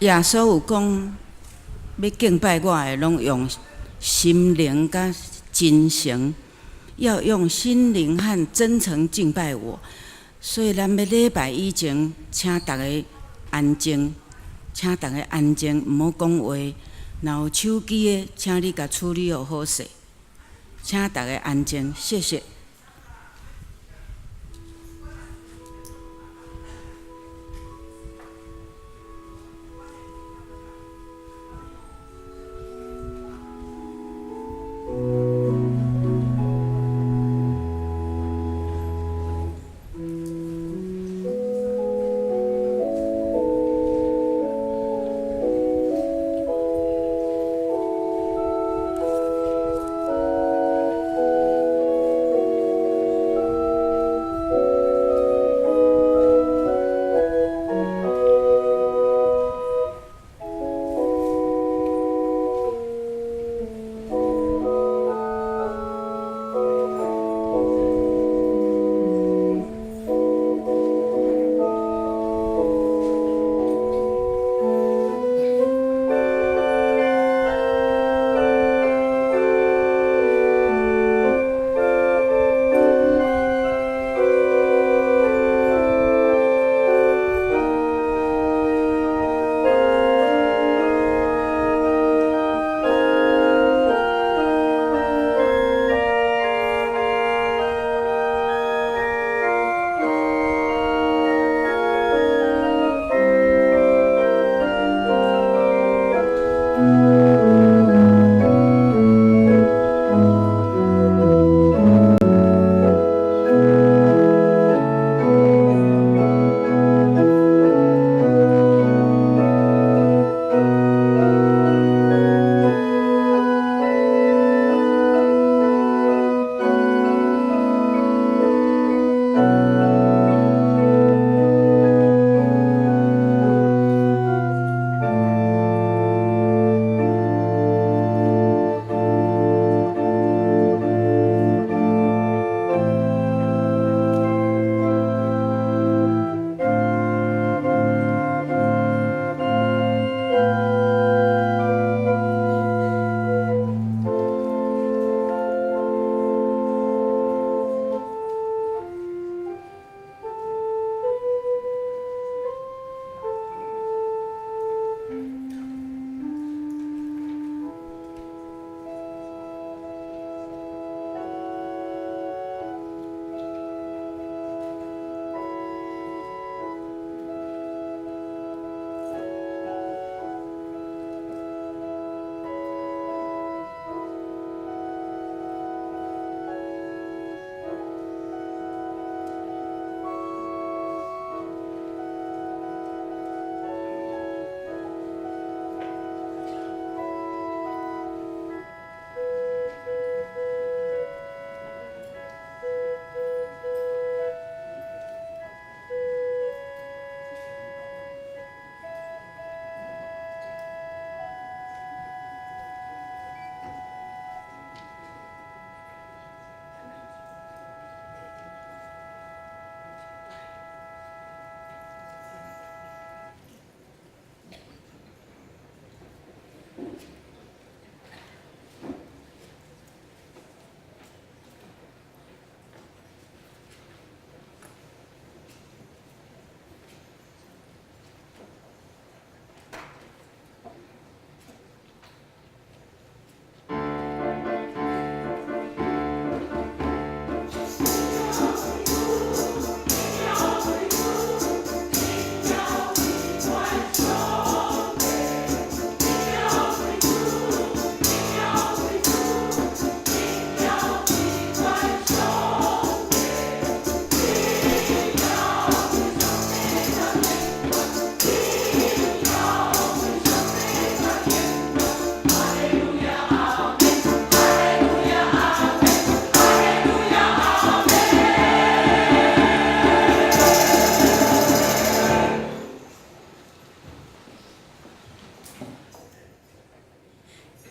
耶穌有講，欲敬拜我的，攏用心靈佮真誠，要用心靈和真誠敬拜我。所以咱欲禮拜以前，請逐家安靜，請逐家安靜，毋好講話。若有手機的，請你共處理予好勢。請逐家安靜，謝謝。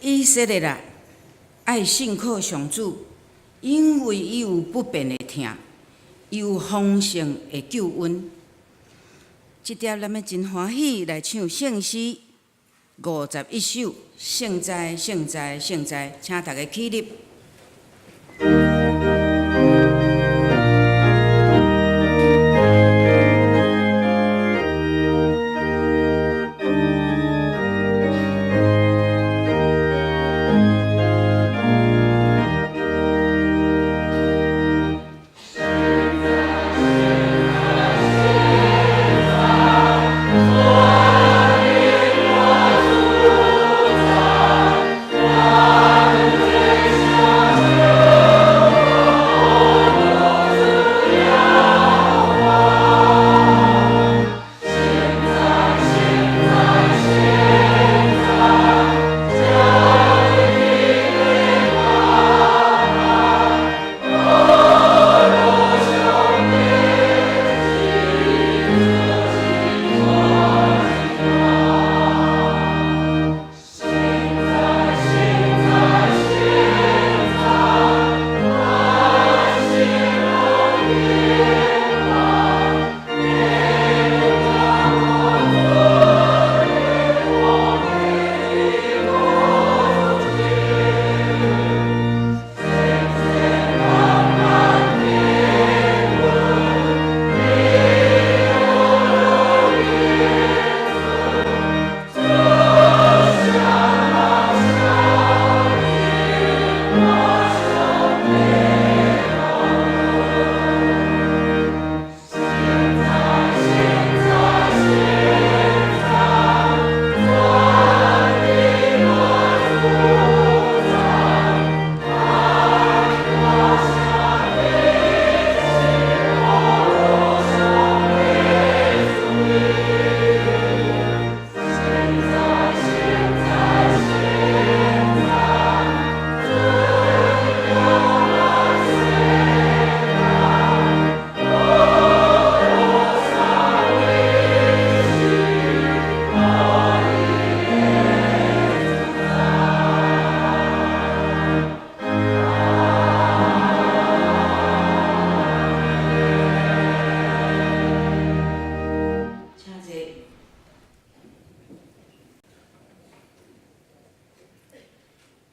以色列啊，愛信靠上主，因為伊有不變的疼，伊有豐盛的救恩。這碟咱欲真歡喜來唱聖詩51首，聖哉聖哉聖哉，請大家起立。請坐。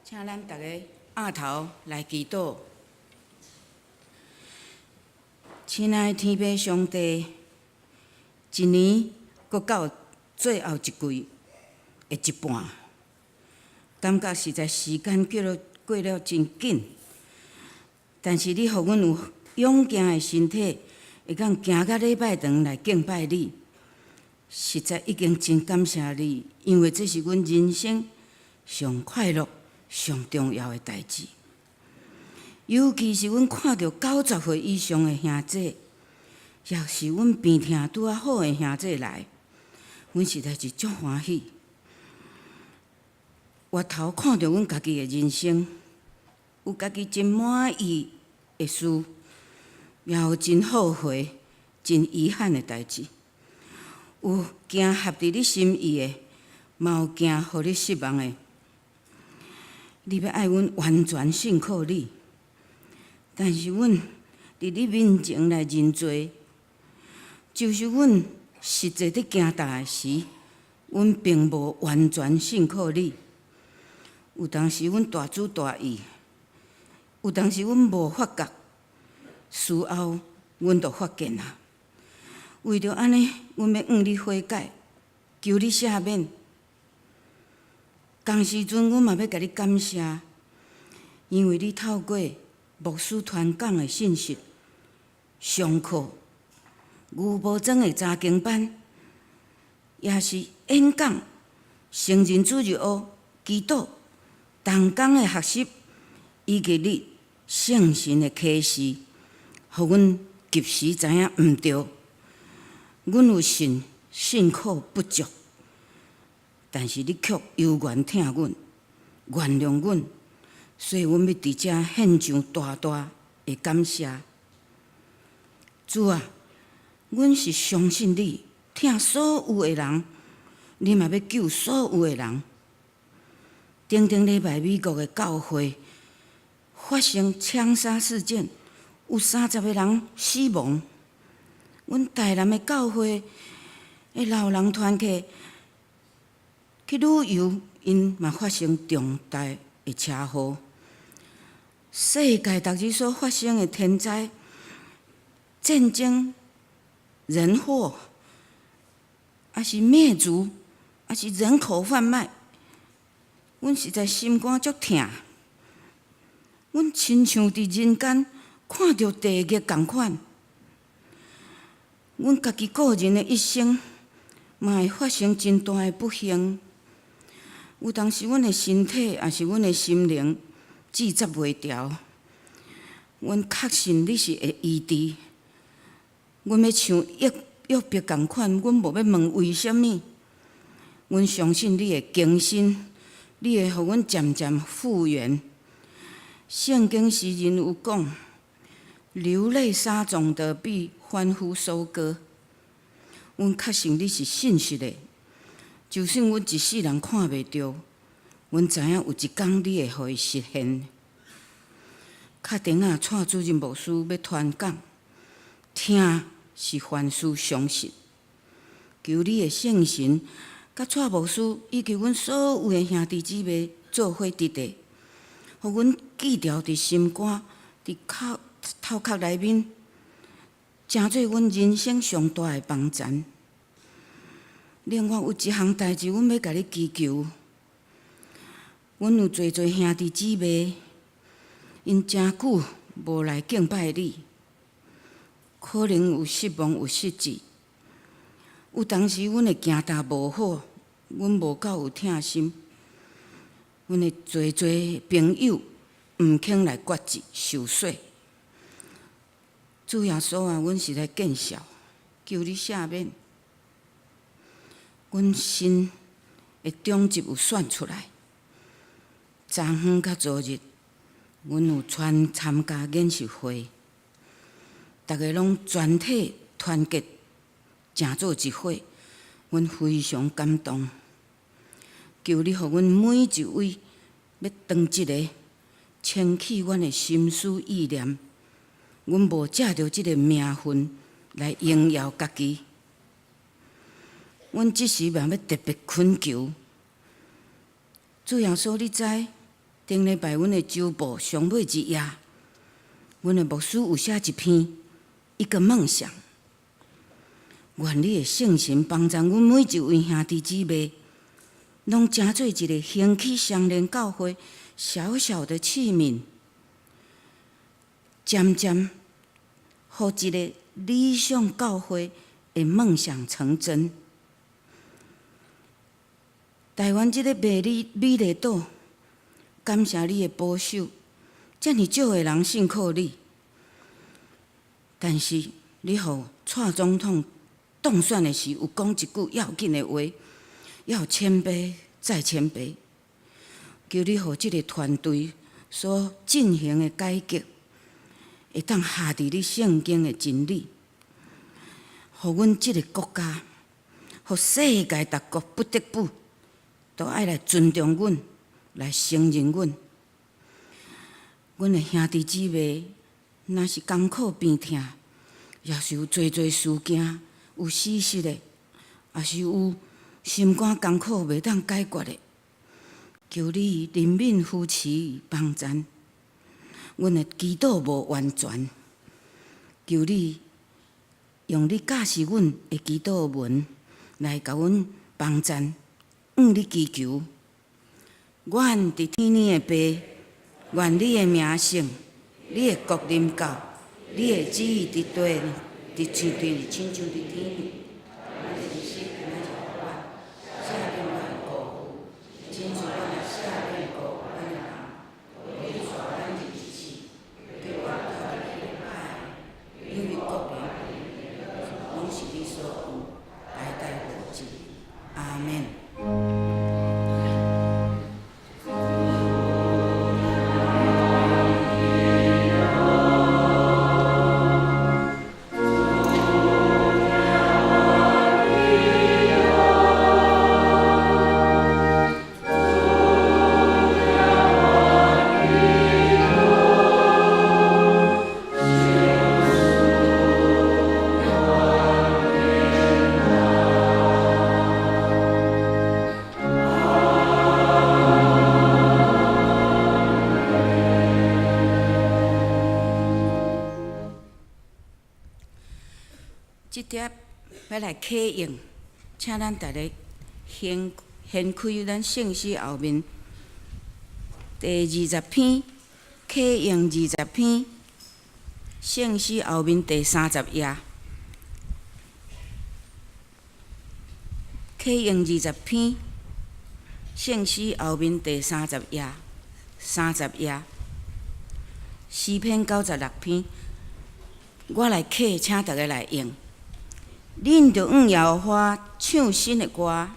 請咱逐家徼頭來祈禱。親愛的天父上帝，一年閣到最後一季的一半，感覺實在時間過了真緊。但是你予阮有勇健的身體，會當行到禮拜堂來敬拜你，實在已經真感謝你，因為這是阮人生上快樂、上重要的代誌。尤其是阮看著90歲以上的兄弟，抑是阮病痛拄仔好的兄弟來，阮實在是足歡喜。回頭看著阮家己的人生，有家己真滿意的事，也有真後悔、真遺憾的代誌。有行合佇你心意的，嘛有行予你失望的。你欲愛阮完全信靠你，但是阮佇你面前來認罪，就是阮實際佇行踏的時，阮並無完全信靠你。有當時阮大主大意，有當時阮無發覺，事後阮就發現啊。為著按呢，阮欲向你悔改，求你赦免。仝時陣，阮嘛欲共你感謝，因為你透過牧師傳講的信息、上課、牛無裝的查經班，抑是演講、成人主日學、祈禱、同工的學習，以及你聖神的啟示，予阮及時知影毋對。阮有信，信靠不足，但是你卻猶原疼阮，原諒阮，所以阮欲佇遮獻上大大的感謝。主啊，阮是相信你，疼所有的人，你嘛欲救所有的人。頂頂禮拜美國的教會發生槍殺事件，有30個人死亡。阮台南的教會的老人團契去旅遊，𪜶嘛發生重大的車禍。世界逐日所發生的天災、戰爭、人禍，抑是滅族，抑是人口販賣，阮實在心肝足疼。阮親像佇人間看著地獄仝款，阮家己個人的一生嘛會發生真大的不幸。有當時阮的身體，抑是阮的心靈自責袂牢。阮確信你是會醫治。阮欲像約伯仝款，阮無欲問為啥物。阮相信你會更新，你會予阮漸漸復原。聖經詩人有講：流淚撒種的必歡呼收割。阮確信你是信實的，就算阮一世人看袂著，阮知影有一工你會予伊實現。敲電仔蔡主任牧師欲傳講，聽是凡事相信。求你的聖神，佮蔡牧師以及阮所有的兄弟姊妹做伙佇咧，予阮記牢佇心肝，佇頭頭殼內面，成做阮人生上大的幫贊。另外有一項代誌，阮欲共你祈求。阮有濟濟兄弟姊妹，𪜶誠久無來敬拜你，可能有失望，有失志。有當時阮的行動無好，阮無夠有疼心。阮的濟濟朋友毋肯來決志受洗。主耶穌啊，阮實在見笑，求你赦免。阮新的長執有選出來，昨昏佮昨日，阮有全參加研習會，逐家攏全體團結，成做一伙，阮非常感動。求你予阮每一位欲當執的，清去阮的心思意念，阮無藉著這个名分來榮耀家己。阮這時嘛欲特別懇求，主耶穌，你知頂禮拜阮的週報上尾一頁，阮的牧師有寫一篇一個夢想。願你的聖神幫助阮每一位兄弟姊妹，攏成做一个興起雙連教會小小的器皿，漸漸予這个理想教會的夢想成真。台灣這个美麗美麗島，感謝你的保守，遮爾少的人信靠你，但是你予蔡總統當選的時，有講一句要緊的話，要謙卑再謙卑。求你予這个團隊所進行的改革，會當合佇你聖經的真理，予阮這个國家，予世界各國不得不都愛來尊重阮，來承認阮。阮的兄弟姊妹，若是艱苦病痛，抑是有濟濟事件，有死失的，抑是有心肝艱苦袂當解決的，求你憐憫扶持幫贊。阮的祈禱無完全，求你用你教示阮的祈禱文來共阮幫贊，向你祈求。阮佇天頂的爸，願你的名聖，你的國臨到，你的旨意佇地，佇像地，親像佇天。赦免阮過錯，親像阮也赦免過阮的人。袂帶阮入試，救阮脫離歹，因為國榮，攏是你所有，代代無盡。阿們。這帖欲來啟用，請咱逐家掀掀開咱聖詩後面第20篇，啟用二十篇，聖詩後面第30頁，啟用二十篇，聖詩後面第30頁，三十頁，詩篇96篇，我來啟，請逐家來應。恁著向耶和華唱新的歌，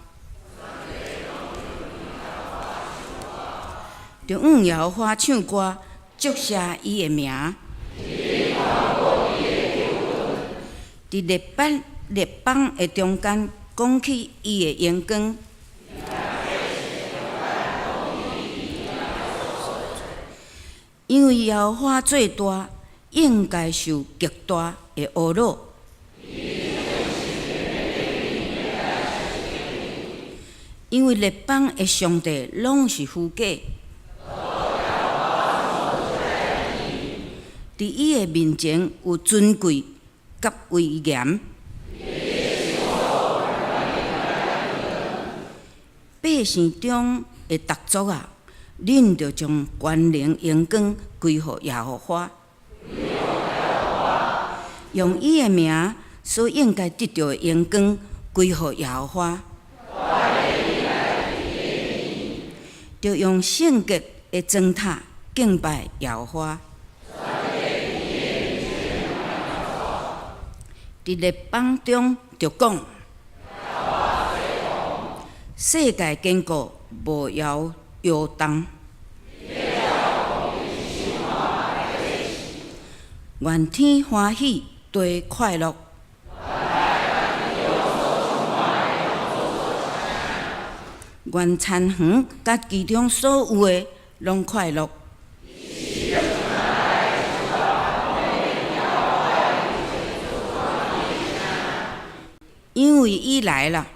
著向耶和華唱歌，祝謝伊的名。佇列邦列邦的中間講起伊的榮光。因為耶和華做大，應該受極大的呵咾。因為列邦的上帝攏是虛假，佇伊的面前有尊貴佮威嚴。百姓中的逐族啊，恁著將權能榮光歸予耶和華，用伊的名所應該得著的榮光歸予耶和華。著用聖潔的燈塔敬拜耶和華。佇列邦中著講，世界堅固無搖搖動。願天歡喜，地快樂。願田園佮其中所有的攏快樂。因為伊來啦，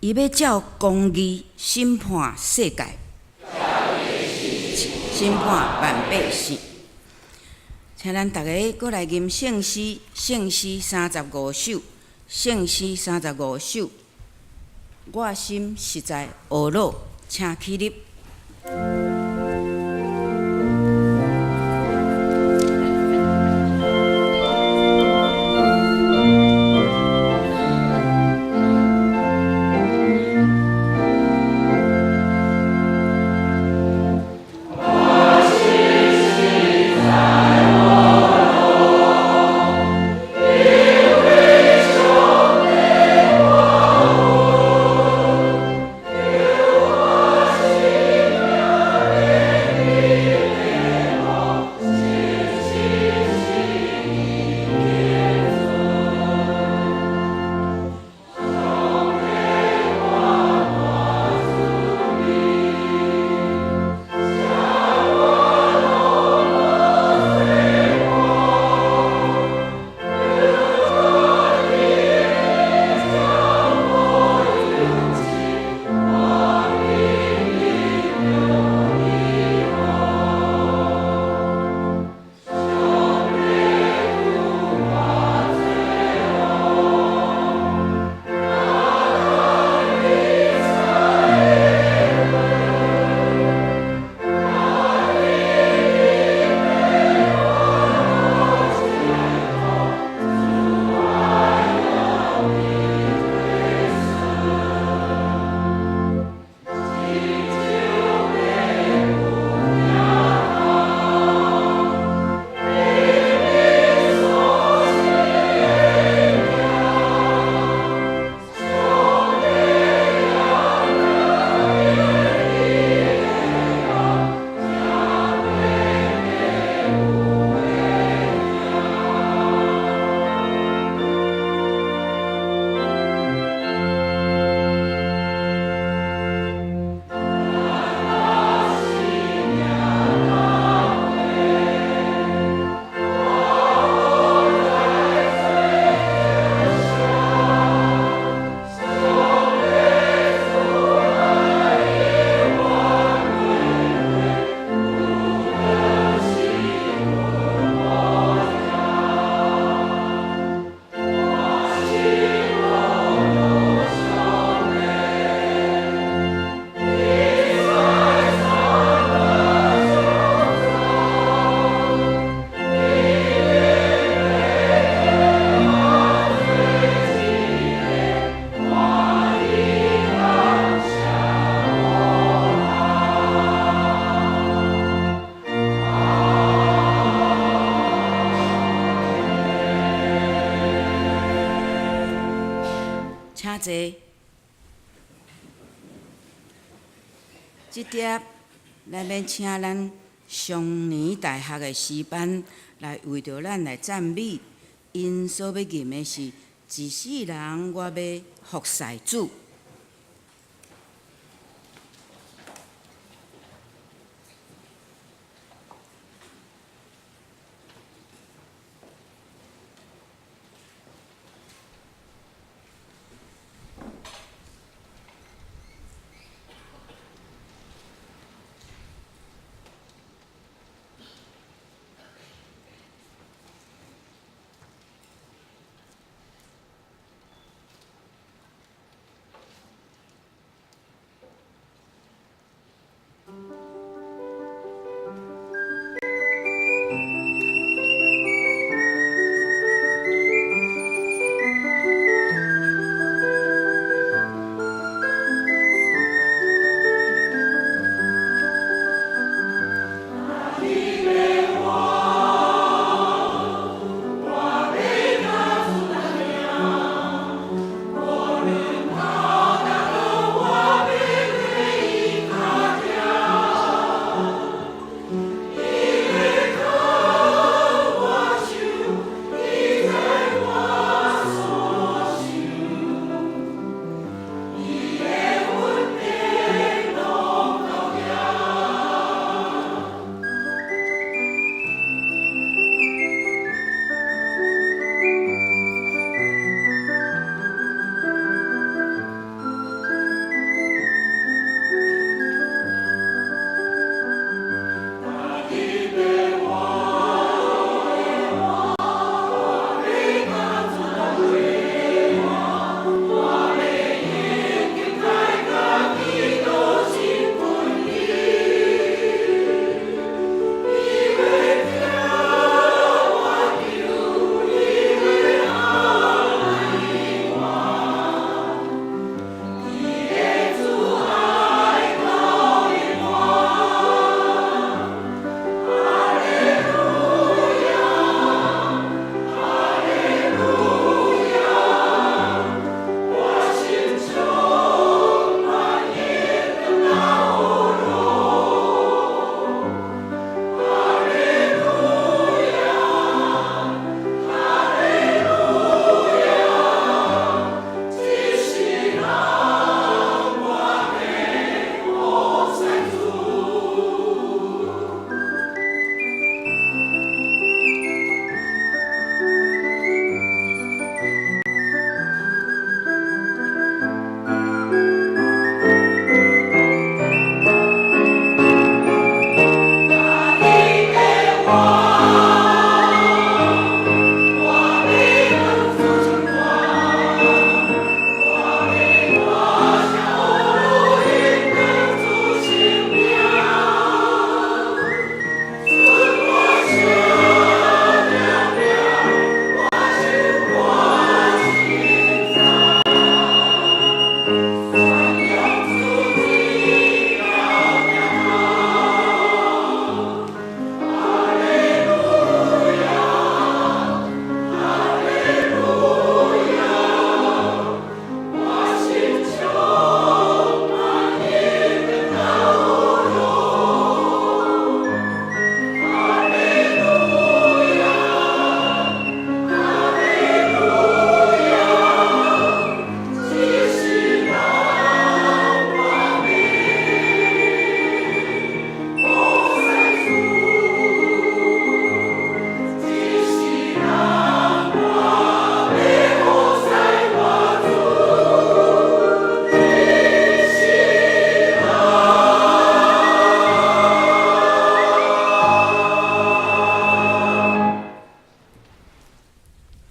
伊欲照公義審判世界，審判萬百姓。請咱逐家閣來吟聖詩，聖詩35首，聖詩三十五首。我心實在呵咾，請起立。我心實在呵咾。請坐。這碟咱欲請咱雙年大學的詩班來為著咱來讚美，𪜶所欲吟的是一世人我欲服侍主。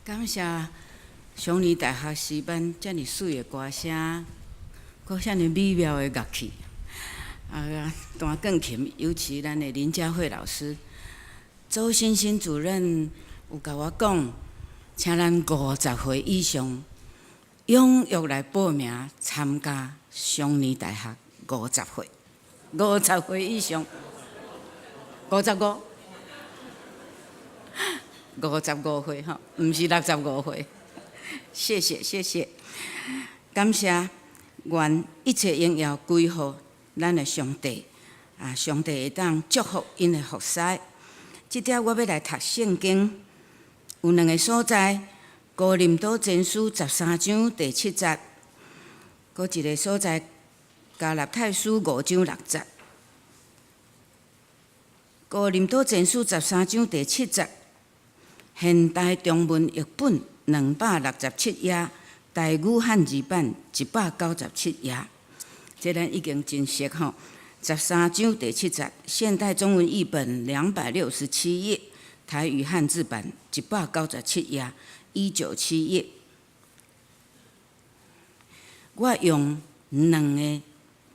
感謝雙年大學詩班遮爾媠的歌聲，閣遮爾美妙的樂器，啊，彈鋼琴，尤其咱的林佳慧老師，周欣欣主任有共我講，請咱50歲以上踴躍來報名參加雙年大學五十歲，50歲以上，55。55歲吼，毋是65歲。謝謝謝謝。感謝，願一切榮耀歸予咱的上帝。啊，上帝會當祝福𪜶的服侍。這點我欲來讀聖經，有兩个所在，哥林多前書十三章第七節，閣一个所在，加拉太書五章六節。哥林多前書十三章第七節，現代中文譯本267頁，台語漢字版197頁，這咱已經真熟吼。十三章第七節，現代中文譯本267頁，台語漢字版197頁，197頁。我用兩个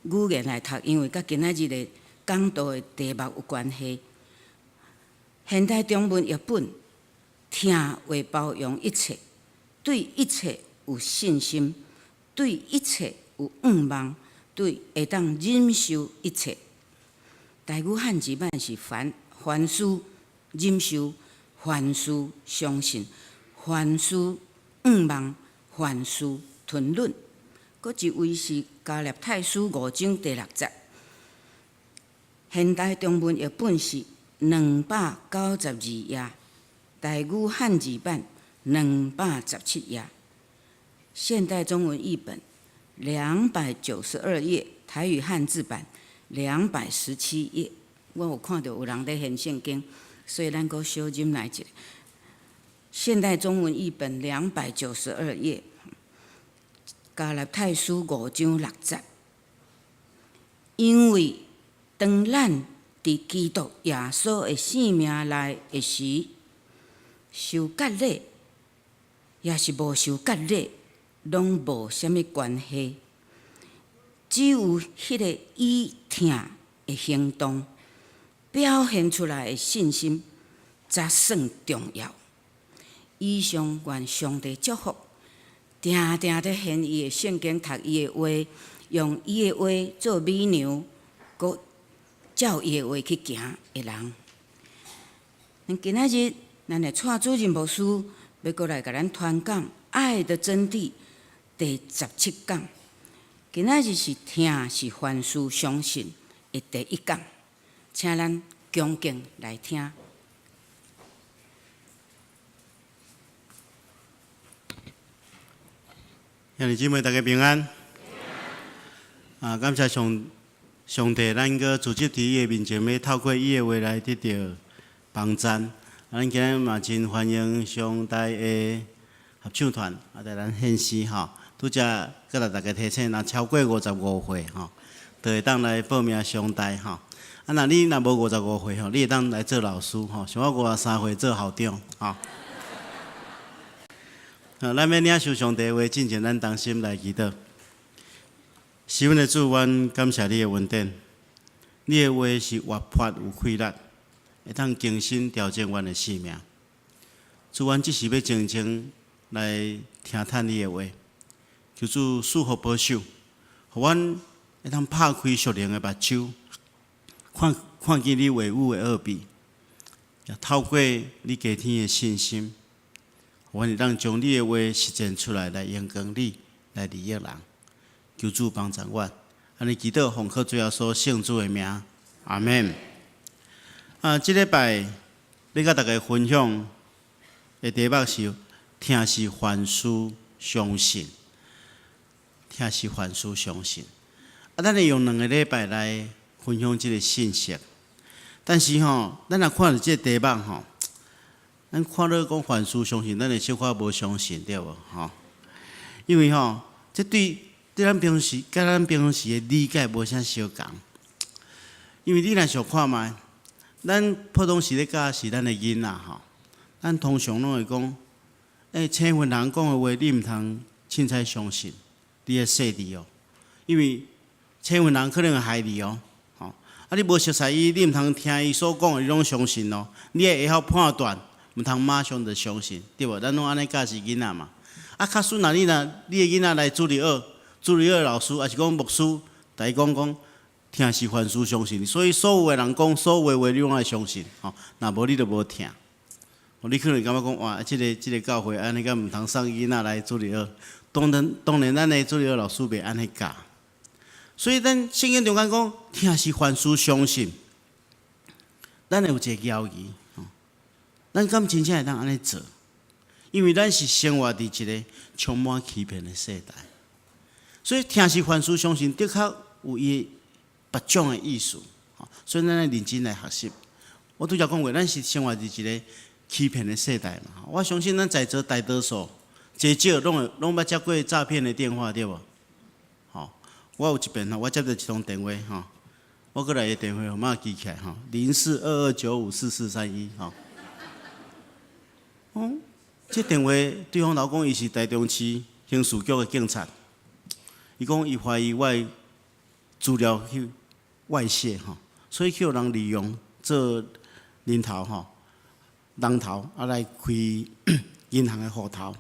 語言來讀，因為佮今仔日的講道的題目有關係。現代中文譯本，疼會包容一切，對一切有信心，對一切有向望，對會當忍受一切。台語漢字版是凡凡事忍受，凡事相信，凡事向望，凡事吞忍。閣一位是加拉太書五章第六節。現代中文譯本是292頁，台語漢字版217頁。現代中文譯本292頁，台語漢字版217頁。我有看著有人咧掀聖經，所以咱閣小忍耐一下。現代中文譯本292頁，加拉太書五章六節。因為當咱佇基督耶穌的性命內的時，受割禮抑是無受割禮，攏無啥物關係。只有彼个以疼的行動表現出來的信心，才算重要。以上願上帝祝福，定定咧掀伊的聖經，讀伊的話，用伊的話做米糧，閣照伊的話去行的人。今仔日咱的蔡主任牧師欲閣來共咱傳講愛的真諦第十七講。今仔日是疼是凡事相信的第一講，請咱恭敬來聽。兄弟姊妹，大家平安。啊，感謝上上帝，咱閣組織佇伊的面前，欲透過伊的話來得著幫贊。啊，咱今日嘛真歡迎上大的合唱團啊，來咱獻詩吼。拄才閣來大家提醒，若超過五十五歲吼，就會當來報名上大吼。啊，若你若無五十五歲吼，你會當來做老師吼。像我五十三歲做校長吼。啊，咱欲領受上帝的話，進前咱同心來祈禱。是阮的主，阮感謝你的恩典。你的話是活潑有氣力，會當更新調整阮的生命。主，阮這時欲靜靜來聽探你的話，求主賜福保守，予阮會當拍開屬靈的目睭，看看見你話語的奧秘，也透過你加添的信心，予阮會當將你的話實踐出來，來榮光你，來利益人。求主幫助阮，按呢祈禱奉靠主耶穌聖子的名，阿們。啊，這禮拜欲佮大家分享的題目是：疼是凡事相信，疼是凡事相信。啊，咱會用兩个禮拜來分享這个信息。但是吼，咱若看著這个題目吼，咱看著講凡事相信，咱會小可無相信對無吼？因為吼，這對對咱平常時，佮咱平常時的理解無啥相仝。因為你若想看覓，咱普通時咧教是咱的囡仔吼，咱通常攏會講，欸，請問人講的話，你毋通凊彩相信，你愛細膩哦。因為請問人可能會害你哦，吼，啊，你無熟似伊，你毋通聽伊所講的，你攏相信哦。你愛會曉判斷，毋通馬上就相信，對無？咱攏按呢教示囡仔嘛。啊，假使若你若你的囡仔來主日學，主日學老師，抑是講牧師，共伊講講，疼是凡事相信，所以所有的人講所有的話，你攏愛相信，吼。若無你就無疼。你可能感覺講哇，這个教會按呢敢毋通送囡仔來主日學，當然，當然，咱的主日學老師袂按呢教，所以咱聖經中間講，疼是凡事相信，咱會有一個猶疑，咱敢真正會當按呢做？因為咱是生活佇一個充滿欺騙的世代，所以疼是凡事相信，的確有伊別種的意思。所以咱愛認真來學習。我拄才講過，咱是生活佇一個欺騙的世代嘛。我相信咱在座大多數，濟少攏會攏捌接過詐騙的電話，對無？吼，我有一遍吼，我接著一通電話吼，我閣來伊電話號碼記起來吼，0422954431吼。哦，這電話對方老講伊是台中市刑事局的警察，伊講伊懷疑我的資料去外洩吼，所以去予人利用做人頭吼，人頭啊來開銀行的戶頭，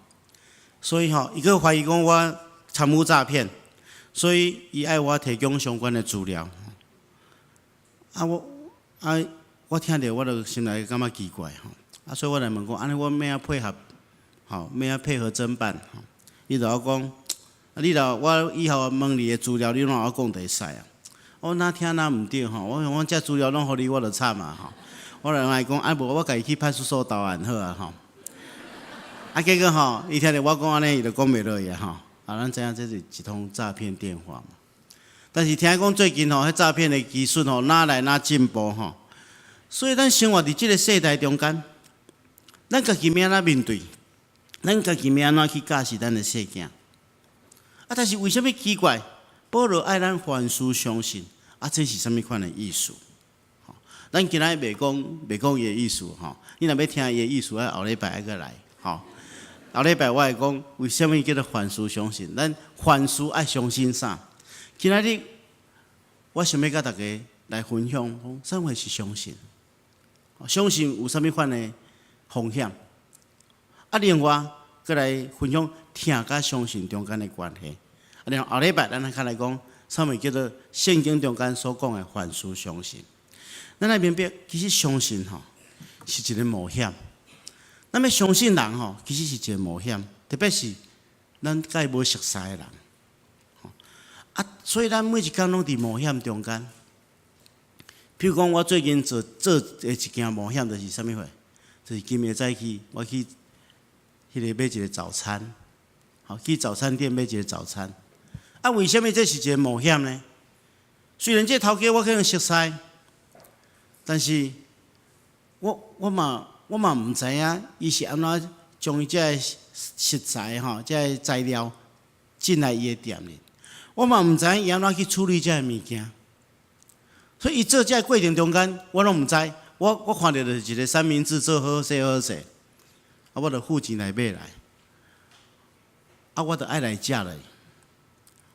所以吼，伊閣懷疑講我參與詐騙，所以伊愛我提供相關的資料。啊我啊我聽著我就心內感覺奇怪吼，啊所以我來問講，按呢我欲按怎配合？吼，欲按怎配合偵辦？吼，伊就我講，啊你若我以後問你的資料，你攏會講就會使啊。我哪聽哪毋對吼，我想講這資料攏予你，我就慘啊吼。我就共伊講，啊無我家己去派出所投案好啊吼。啊結果吼，伊聽著我講按呢，伊就講袂落去啊吼。啊，咱知影這是一通詐騙電話嘛。但是聽講最近吼，彼詐騙的技術吼，愈來愈進步吼。所以咱生活佇這個世代中間，咱家己欲按怎面對？咱家己欲按怎去教示咱的細囝？啊，但是為啥物奇怪？保羅愛咱凡事相信，啊，這是啥物款的意思？咱今仔日袂講袂講伊的意思吼。你若欲聽伊的意思，愛後禮拜愛閣來吼。後禮拜我會講為啥物叫做凡事相信？咱凡事愛相信啥？今仔日我想欲佮大家來分享，講啥物是相信？相信有啥物款的風險？啊，另外，閣來分享疼佮相信中間的關係。啊，然後後禮拜咱來較來講，啥物叫做聖經中間所講的凡事相信。咱來明白，其實相信吼是一個冒險。咱欲相信人吼，其實是一個冒險，特別是咱佮伊無熟似的人。啊，所以咱每一工攏佇冒險中間。譬如講，我最近做做的一件冒險，就是啥物貨？就是今暝早起，我去彼个買一個早餐，吼，去早餐店買一個早餐。啊，為啥物這是一個冒險呢？雖然這個頭家我可能熟似，但是我嘛毋知影伊是按怎將伊這个食材吼，這个材料進來伊的店裡。我嘛毋知影伊按怎去處理這个物件。所以伊做這个過程中間，我攏毋知。我看著就是一個三明治做好勢好勢，啊，我就付錢來買來，啊，我就愛來食咧。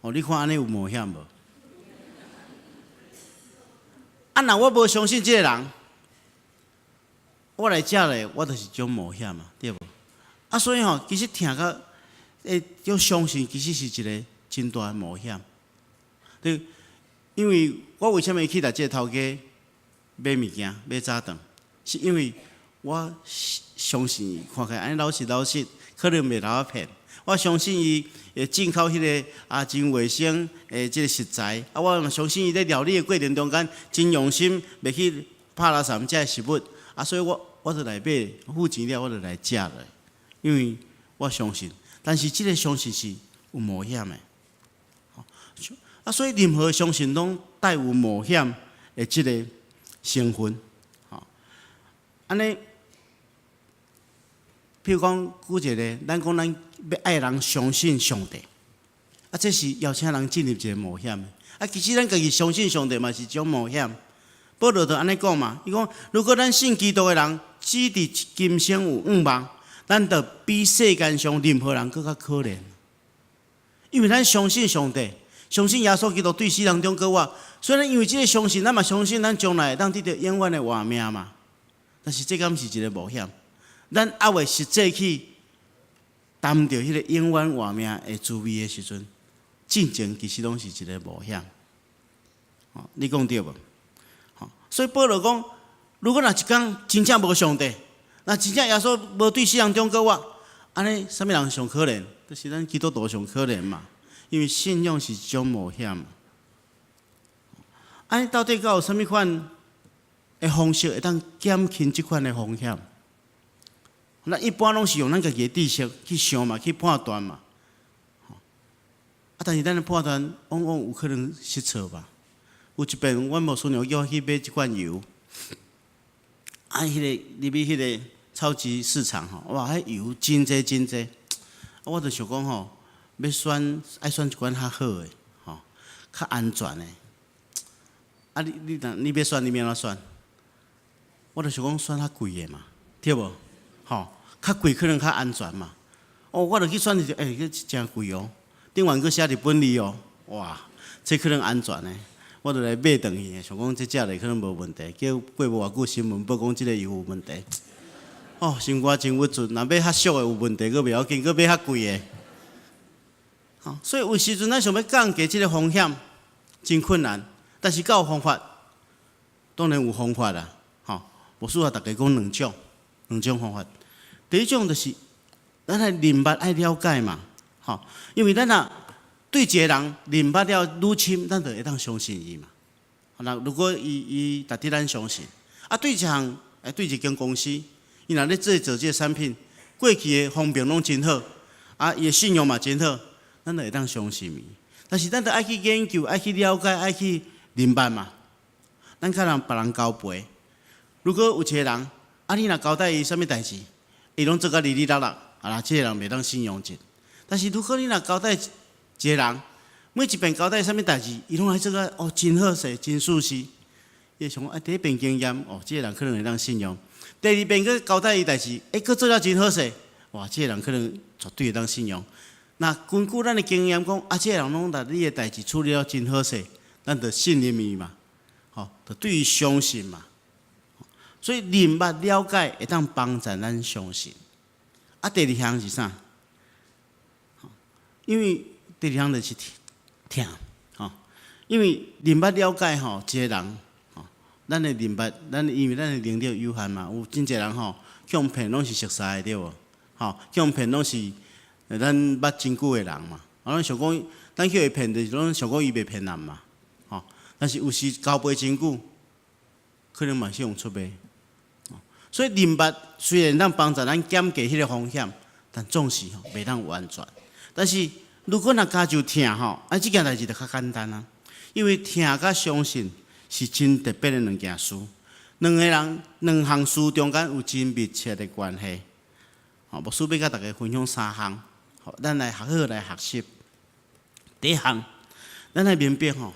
哦，你看按呢有冒險無？啊，若我無相信這個人，我來食咧，我就是一種冒險啊，對無？啊，所以吼，其實疼佮會相信，其實是一個真大的冒險。對，因為我為啥物去共這個頭家買物件、買早頓？是因為我相信伊，看起來按呢老實老實，可能袂予我騙。我相信伊會進口彼个啊真衛生的這个食材。啊，我嘛相信伊咧料理的過程中間真用心，袂去拍垃圾這个食物。啊，所以我就來買，付錢了我就來食了。因為我相信，但是這个相信是有冒險的。啊，所以任何相信攏帶有冒險的這个成分。吼，按呢，譬如講，舉一个，咱講咱欲愛人相信上帝，啊，這是邀請人進入一个冒險的。啊，其實咱家己相信上帝嘛是一種冒險。保羅就按呢講嘛，伊講如果咱信基督的人，只佇今生有向望，咱就比世間上任何人閣較可憐。因為咱相信上帝，相信耶穌基督對死人中復活，雖然因為這个相信，咱嘛相信咱將來會當得著永遠的活命嘛。但是這敢是一个冒險？咱猶未實際去擔著彼个永遠活命的滋味的時陣，進前其實攏是一个冒險。你講對無？所以保羅講，如果若一工真正無上帝，若真正耶穌無對死人中復活，按呢，啥物人上可憐？就是咱基督徒上可憐嘛，因為信仰是一種冒險。按呢，到底閣有啥物款的方式會當減輕這款的風險？咱一般攏是用咱家己的知識去想嘛，去判斷嘛。啊，但是咱的判斷往往有可能失錯吧。有一遍，阮牧師娘叫我去買一罐油，啊，彼個入去彼個超級市場吼，哇，彼油真濟真濟，啊，我就想講吼，欲選愛選一款較好的，吼，較安全的。啊，你若你欲選，你欲按怎選？我就想講選較貴的嘛，對無？吼，較貴可能較安全嘛。哦，我就去選一個，欸，這誠貴哦，頂懸閣寫日本字哦，哇，這可能安全的。我就來買轉去，想講這食落可能無問題。結果過無偌久，新聞報講這个油有問題。哦，心肝真鬱卒，若買較俗的有問題，閣袂要緊，閣買較貴的。吼，所以有時陣咱想欲降低這个風險，真困難。但是敢有方法？當然有方法啦。吼，牧師共大家講兩種，兩種方法。第一種就是，咱愛認捌愛了解嘛，吼，因為咱若對一個人認捌了愈深，咱就會當相信伊嘛。那如果伊伊值得咱相信，啊，對一項，欸，對一間公司，伊若咧製造這个產品，過去的風評攏真好，啊，伊的信用嘛真好，咱就會當相信伊。但是咱著愛去研究，愛去了解，愛去認捌嘛。咱共人別人交陪，如果有一個人，啊，你若交代伊啥物代誌，伊攏做甲離離落落，啊，這个人袂當信用一。但是如果你若交代一個人，每一遍交代啥物代誌，伊攏愛做甲哦真好勢，真舒適。伊會想講啊，第一遍經驗哦，這个人可能會當信用。第二遍閣交代伊代誌，欸，閣做了真好勢，哇，這个人可能絕對會當信用。那根據咱的經驗講，啊，這个人攏共你的代誌處理了真好勢，咱就信任伊嘛，吼，就對伊相信嘛。所以認捌了解會當幫助咱相信。啊，第二項是啥？因為第二項就是疼，吼，因為認捌了解吼，一個人，吼，咱的認捌，咱因為咱的能力有限嘛，有真濟人吼，去予騙攏是熟似的對無？吼，去予騙攏是咱捌真久的人嘛，啊，咱想講，咱去予伊騙，就是攏想講伊袂騙人嘛，吼。但是有時交陪真久，可能嘛是予出賣。所以認捌雖然當幫助咱減低彼个風險，但總是吼袂當完全。但是如果若加上疼吼，啊，這件代誌就較簡單啊。因為疼佮相信是真特別的兩件事，兩个人兩項事中間有真密切的關係。吼，牧師欲共大家分享三項，吼，咱來好好來學習。第一項，咱愛明白吼，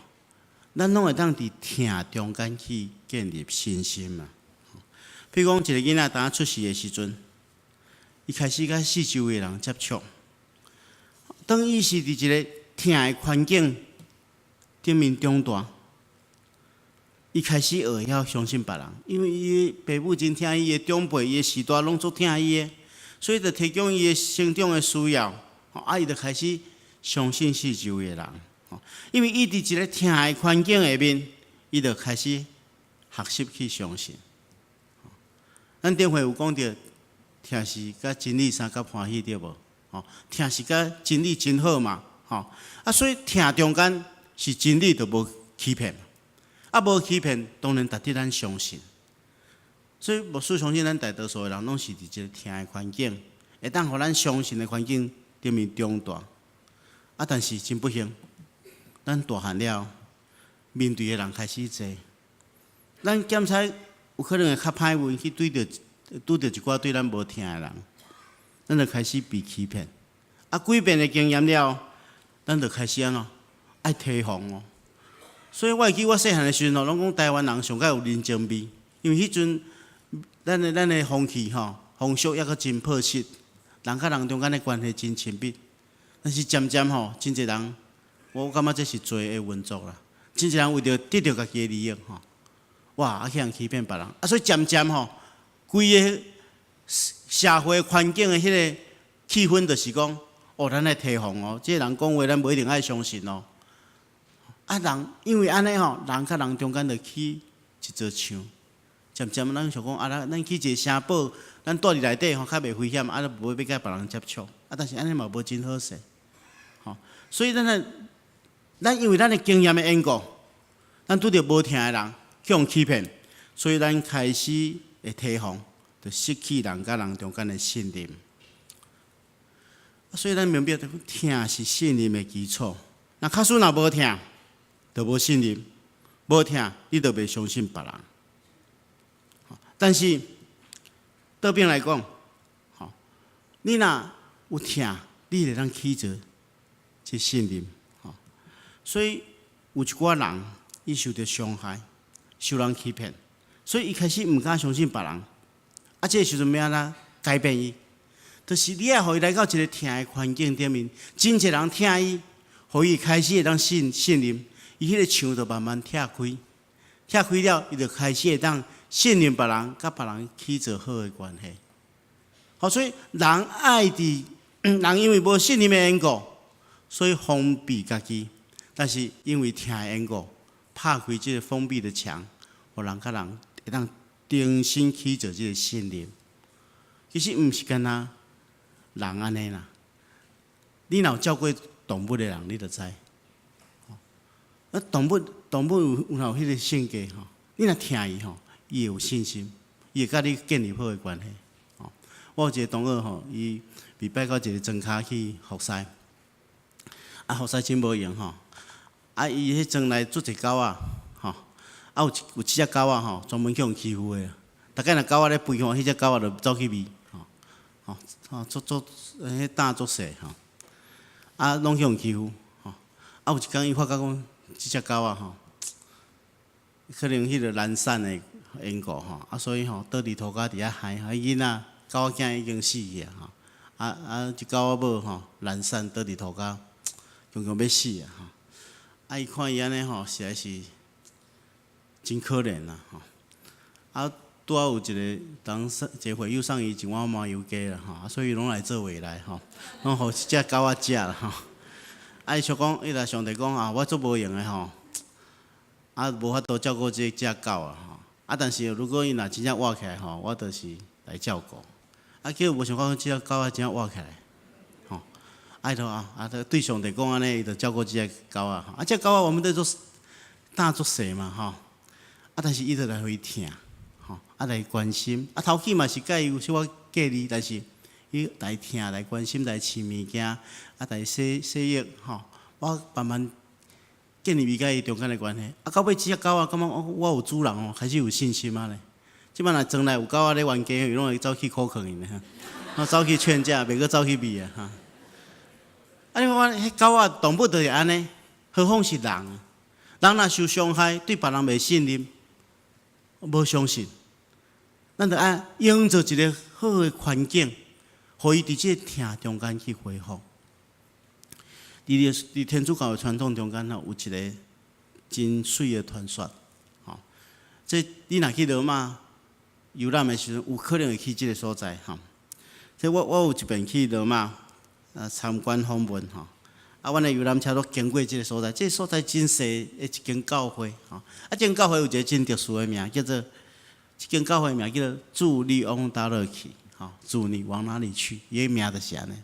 咱攏會當佇疼中間去建立信心嘛。比如講，一个囡仔當出世的時陣，伊開始佮四周圍的人接觸。當伊是佇一个疼的環境頂面長大，伊開始學會曉相信別人，因為伊的爸母真疼伊的長輩，伊的序大攏足疼伊的，所以就提供伊的成長的需要。啊，伊就開始相信四周圍的人。因為伊佇一个疼的環境下面，伊就開始學習去相信。咱頂回有講著，疼是佮真理相佮歡喜對無？吼，疼是佮真理真好嘛，吼。啊，所以疼中間是真理，就無欺騙。啊，無欺騙，當然值得咱相信。所以牧師相信咱大多數的人攏是佇一个疼的環境，會當予咱相信的環境頂面長大。啊，但是真不幸，咱大漢了，面對的人開始濟，咱檢查有可能會較歹運去對著拄著一寡對咱無疼的人，咱就開始被欺騙。啊，幾遍的經驗了，咱就開始按怎愛提防哦。所以我會記我細漢的時陣吼，攏講台灣人上蓋有人情味，因為彼陣咱的風氣吼，風俗猶閣真樸實，人佮人中間的關係真親密。但是漸漸吼，真濟人，我感覺這是罪的運作啦。真濟人為著得著家己的利益吼，哇，啊去予欺騙別人，啊，所以漸漸吼，規个社會環境的彼个氣氛就是講，哦，咱愛提防哦，這个人講話咱無一定愛相信哦。啊，人因為按呢吼，人佮人中間就起一座牆，漸漸咱想講啊，咱去一个城堡，咱蹛佇內底吼，較袂危險，啊，無欲佮別人接觸。啊，但是按呢嘛無真好勢，吼。所以咱來，咱因為咱的經驗的緣故，咱拄著無疼的人去予欺騙，所以咱開始會提防，就失去人佮人中間的信任。所以咱明白，疼是信任的基礎。若假使若無疼，就無信任；無疼，你就袂相信別人。但是倒邊來講，吼，你若有疼，你會當起做這信任。吼，所以有一寡人，伊受著傷害，受人欺騙，所以伊開始毋敢相信別人。啊，這个時陣欲按怎改變伊？就是你愛予伊來到一个疼的環境頂面，真濟人疼伊，予伊開始會當信任，伊彼个牆就慢慢拆開，拆開了，伊就開始會當信任別人，佮別人起做好的關係。好，所以人愛佇人因為無信任的緣故，所以封閉家己；但是因為疼的緣故，拍開這个封閉的牆，予人佮人會當重新起做這个信任。其實毋是干焦人按呢啦，你若有照顧動物的人，你就知。啊，動物有有彼个性格吼，你若疼伊吼，伊會有信心，伊會佮你建立好的關係。吼，我有一個同學吼，伊被派到一個莊跤去服侍，啊，服侍真無閒吼，啊，伊彼莊內足濟狗仔，吼，啊，有七隻狗仔吼，專門去予欺負的。逐擺若狗仔咧吠吼，彼隻狗仔就走去避，吼，吼，吼，足足彼膽足細吼，啊，攏去予欺負，吼，啊，有一工伊發覺講，這隻狗仔吼，可能彼个難產的緣故吼，啊，所以吼，倒佇塗跤佇遐害，彼囡仔狗仔囝已經死去啊，吼，啊啊，這狗仔母吼難產倒佇塗跤，強強欲死啊，吼，啊，伊看伊按呢吼，實在是真可憐啦，吼，啊，拄仔有一个人送一个會友送伊一碗麻油雞啦，吼，啊，所以攏來做伙來吼，攏予這隻狗仔食啦，吼。啊，伊想講，伊來上帝講啊，我足無閒的吼，啊，無法度照顧這隻狗啊，吼。啊，但是如果伊若真正活起來吼，我就是來照顧。啊，結果無想到這隻狗仔真正活起來，吼。啊，伊就啊，啊，對上帝講按呢，伊就照顧這隻狗仔。啊，這隻狗仔我們都做膽足細嘛，吼。啊，但是伊就來予伊疼，吼，啊來關心。啊，頭起嘛是佮伊有小可隔離，但是伊來疼、來關心、來飼物件，啊，來洗洗浴，吼。我慢慢建立伊佮伊中間的關係。啊，到尾這隻狗仔感覺我有主人哦，開始有信心啊咧。這擺若莊內有狗仔咧冤家，伊攏會走去苦勸𪜶咧，我走去勸架，袂閣走去避啊。哈。啊，你看，彼狗仔動物就是按呢，何況是人？人若受傷害，對別人袂信任，無相信，咱著愛營造一个好的環境，予伊佇這个疼中間去恢復。佇天主教的傳統中間吼，有一个真媠的傳說，吼。這你若去羅馬遊覽的時陣，有可能會去這个所在，吼。這我有一遍去羅馬啊參觀訪問，吼。啊，阮的遊覽車攏經過這个所在，這个所在真細的一間教會，吼。啊，這間教會有一个真特殊的名，叫做這間教會名叫做主你往佗落去，吼，主你往哪裡去？伊的名就是按呢。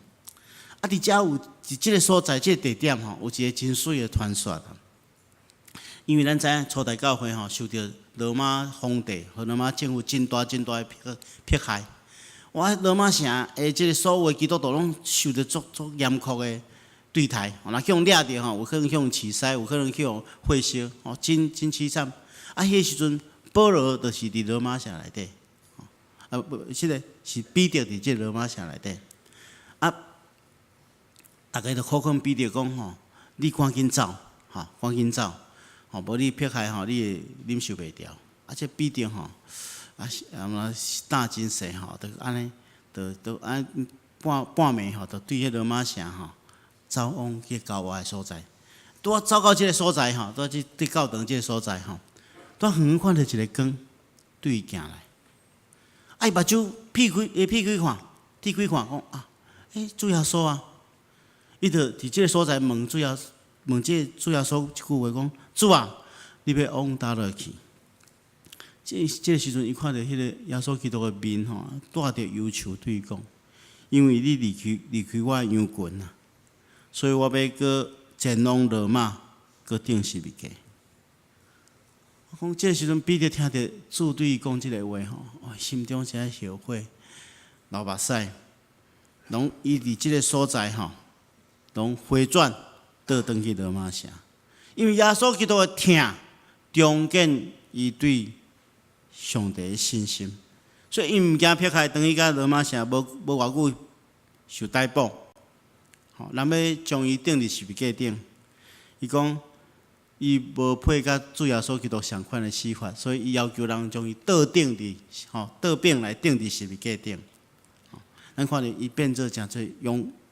啊，佇遮有佇這个所在，這个地點吼，有一个真媠的傳說。因為咱知影初代教會吼，受著羅馬皇帝和羅馬政府真大真大的迫害。哇，羅馬城的這个所有的基督徒攏受著足足嚴酷的對待，若去予掠著吼，有可能去予飼獅，有可能去予火燒，吼，真真淒慘。啊，彼个時陣，保羅就是佇羅馬城內底，啊無，這个是彼得佇這個羅馬城內底。啊，逐家就苦勸彼得講吼，你趕緊走，吼，趕緊走，吼，無你迫害吼，你會忍受袂牢。啊，這彼得吼，啊是啊，膽真細吼，就按呢，就就按半半暝吼，就對彼羅馬城吼，走往去郊外的所在。拄仔走到這个所在吼，拄仔這對教堂這个所在吼，拄仔遠遠看著一个光對伊行來。啊，伊目睭撇開，伊撇開看，鐵開看，講啊，欸，主耶穌啊！伊就佇這个所在問主耶，問這個主耶穌一句話講：主啊，你欲往佗落去？這個時陣，伊看著彼個耶穌基督的面吼，帶著憂愁對伊講：因為你離開我的羊群啊，所以我欲閣前往羅馬，閣釘十字架。我講這個時陣，彼得聽著主對伊講這个話吼，哦，心中真後悔，流目屎，攏伊佇這个所在吼，攏回轉倒轉去羅馬城，因為耶穌基督的疼，重建伊對上帝的信心，所以伊毋驚撇開，轉去共羅馬城，無偌久受逮捕，吼，人欲將伊釘佇十字架頂，伊講伊無配佮主耶穌基督相款的死法，所以伊要求人將伊倒釘佇吼倒反來釘佇十字架頂。咱看著伊變做誠濟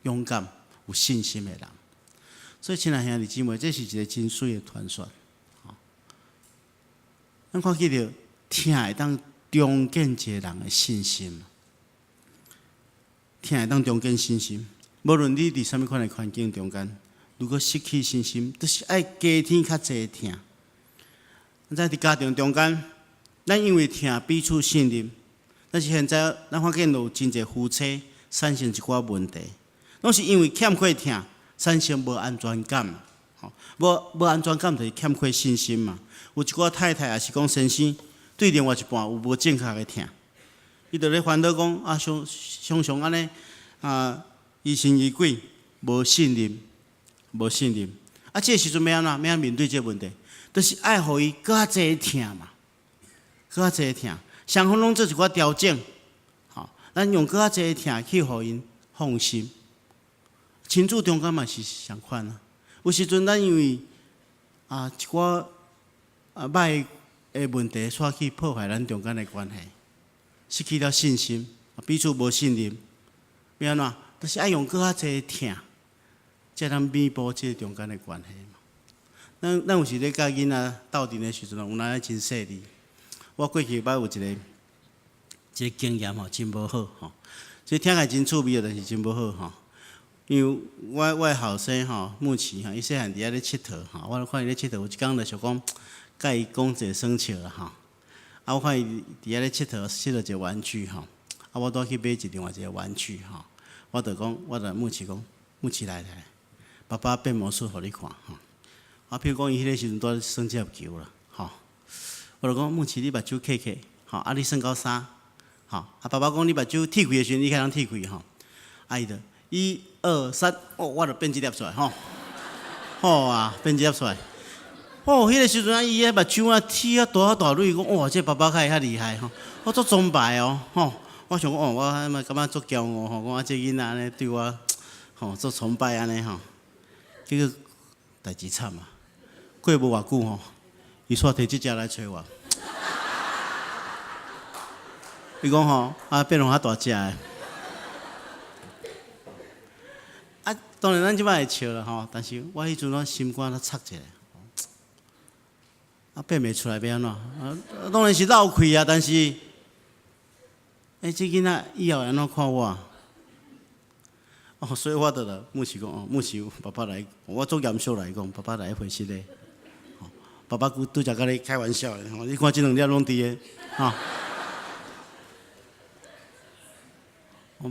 勇敢、有信心的人。所以，親愛兄弟姊妹，這是一个真媠的傳說。咱看見著疼會當重建一个人的信心，疼會當重建信心。無論你佇啥物款的環境中間，如果失去信心，就是愛加添較濟疼。咱佇家庭中間，咱因為疼彼此信任，但是現在咱發現有真濟夫妻產生一寡問題，攏是因為欠缺疼，產生無安全感。吼，無安全感就是欠缺信心嘛。有一寡太太抑是講先生，對另外一半有無正確的疼，伊就咧煩惱講啊，常常常按呢啊，疑神疑鬼，無信任，無信任。啊，這个時陣欲按怎？欲按怎面對這个問題？就是愛予伊閣較濟疼嘛，閣較濟疼。雙方攏做一寡調整，吼，咱用閣較濟疼去予𪜶放心。親子中間嘛是相款啊。有時陣咱因為啊一寡啊歹的問題，煞去破壞咱中間的關係，失去了信心，彼此無信任，欲按怎？就是愛用閣較濟疼，才通彌補這个中間的關係嘛。咱有時咧佮囡仔鬥陣的時陣，有當真細膩。我過去捌有一個經驗吼，真無好吼。這聽起來真趣味，但是真無好吼。因為我的後生吼，牧琪吼，伊細漢佇遐咧𨑨迌吼，我看伊咧𨑨迌，有一工就想講，佮伊講一个耍笑啦吼。啊，我看伊佇遐咧𨑨迌，𨑨迌一个玩具吼。啊，我拄去買一另外一个玩具吼。我就講，我就牧琪講，牧琪來來，爸爸變魔術予你看吼。啊，譬如講伊彼个時陣拄耍接球啦，吼。我就講牧琪，你目睭瞌瞌，吼，啊，你耍到啥？吼，啊，爸爸講你目睭鐵開的時陣，你較通鐵開吼。啊，伊就一二三，哦，我就變這粒出來吼。好啊，變這粒出來。哦，彼个時陣啊，伊彼目睭啊，鐵啊大啊大蕊，講哇，這爸爸較會較厲害吼。我足崇拜哦，吼。我想講哦，我嘛感覺足驕傲吼，講啊，這囡仔按呢對我，吼，足崇拜按呢吼。結果代誌慘啊！過無偌久吼，伊煞提這隻來揣我。伊講吼，啊變予較大隻的。啊，當然咱這擺會笑啦吼，但是我彼陣我心肝咧插一下，啊變袂出來欲按怎？啊，當然是落氣啊，但是，這囡仔以後會按怎看我？哦，所以我就來牧師講哦，牧師爸爸來，我足嚴肅來講，爸爸來回事咧。爸爸拄拄才共你開玩笑的，你看這兩粒攏佇个，吼。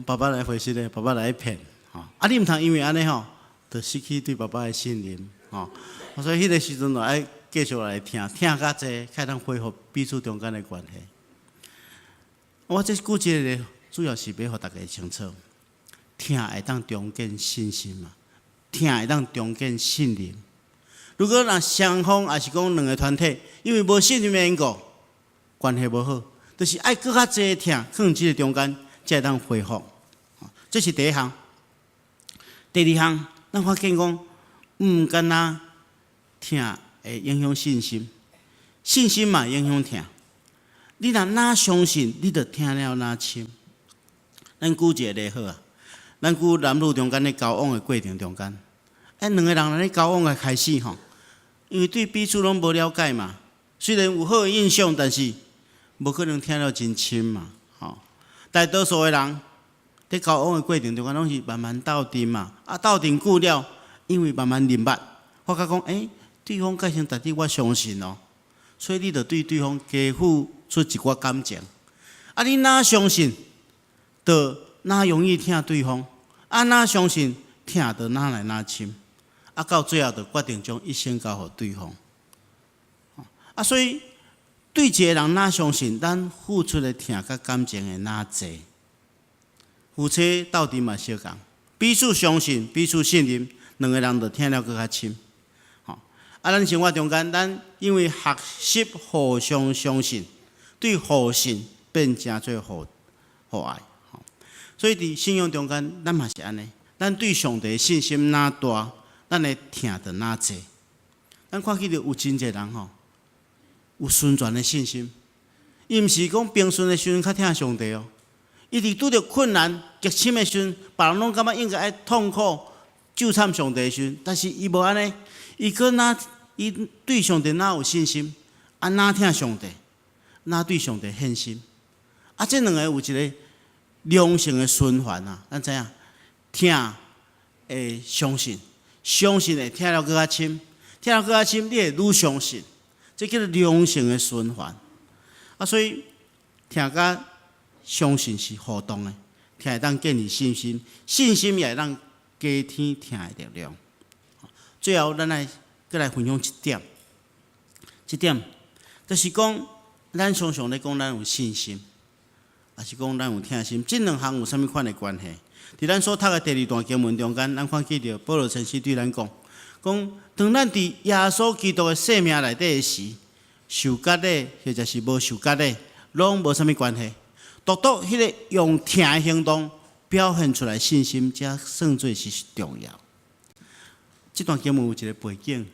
爸爸來回事咧，爸爸來騙，吼。啊，你毋通因為按呢吼，就失去對爸爸的信任，吼。所以彼个時陣就愛繼續來疼，疼較濟，較會當恢復彼此中間的關係。我這舉這个例，主要是欲予大家清楚，疼會當重建信心嘛，疼會當重建信任。如果若雙方抑是講兩个團體，因為無信任的緣故，關係無好，就是愛閣較濟疼，放佇這个中間，才會當恢復。這是第一項。第二項，咱發現講，毋干焦疼會影響信心，信心嘛影響疼。你若哪相信，你就疼了哪深。咱舉一個例好啊，咱舉男女中間咧交往的過程中間，兩个人咧交往的開始吼，因為對彼此攏無了解嘛，雖然有好的印象，但是無可能疼了真深嘛，吼。大多數的人佇交往的過程中間，攏是慢慢鬥陣嘛，啊，鬥陣久了，因為慢慢認捌，發覺講，對方個性值得我相信哦，所以你就對對方加付出一寡感情。啊，你若相信，就若容易疼對方；啊，若相信，疼就若來若深。啊，到最後就決定將一生交予對方。啊，所以對一個人若相信，咱付出的疼佮感情會若濟。夫妻鬥陣嘛相仝，彼此相信，彼此信任，兩個人就疼了閣較深。吼，啊，咱生活中間，咱因為學習互相相信，對互信變成做互互愛。吼，所以佇信仰中間，咱嘛是按呢。咱對上帝信心若大，咱的疼就若濟。咱看見著有真濟人吼，有順全的信心，伊毋是講平順的時陣較疼上帝哦。伊佇拄著困難、極深的時陣，別人攏感覺應該愛痛苦、咒懺上帝的時陣，但是伊無按呢，伊閣若伊對上帝若有信心，啊，若疼上帝，若對上帝獻心，啊，這兩個有一個良性的循環啊！咱知影，疼會相信，相信會疼了閣較深，疼了閣較深，你會愈相信，這叫做良性的循環。啊，所以疼佮相信是互動的，疼會當建立信心，信心也會當加添疼的力量。最後，咱來閣來分享一點，這點就是講，咱常常咧講咱有信心，抑是講咱有疼心，這兩項有啥物款的關係？佇咱所讀的第二段經文中間，咱看見著保羅先生對咱講，講當咱佇耶穌基督的生命內底的時，受割禮或者是無受割禮，攏無啥物關係。獨獨彼個用疼的行動表現出來信心，才算做是重要。這段經文有一個背景，